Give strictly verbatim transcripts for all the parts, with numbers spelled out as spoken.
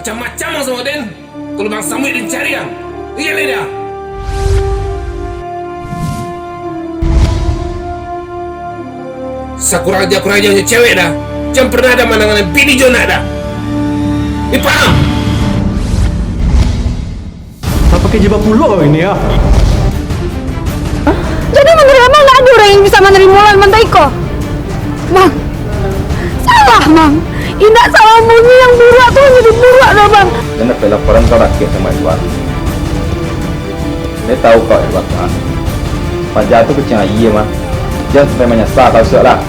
Macam-macam ang samo den, kalau bang samuik den cari ang. Iyo lai dah. Sakurang aja kurang aja nyo cewek dah. Jan pernah dah manangan bini jo nak dah. Ni paham? Lah pakai jilbab pulo kau ini, ah. Jadi, menurut abang, ndak ado urang yang bisa manarimo lawan Bang Taiko? Bang, salah, Bang. Indak salah, bunyi yang buruak tu manjadi buruak doh, Bang. Jan dapek laporan kau rakyat samo Edward. Dia tahu kau Edward, ah. Fajar tu kuciang aia mah. Jan sampai manyasa kau suak lah.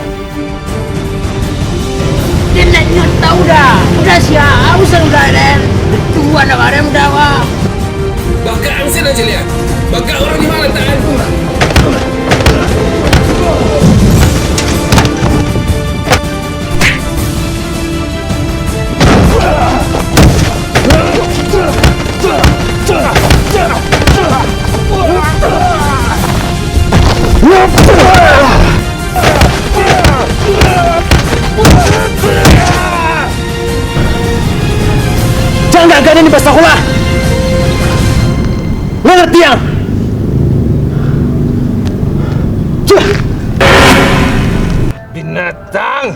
Den ndak nyo tahu dah. Udah siap, usan udah den. Tuan dah barem dah, Bang. Bagak ang sen aja lihat. Bagak urang di mana tak? Jan gagah den di pasakolah. Lo ngarati ang? Binatang!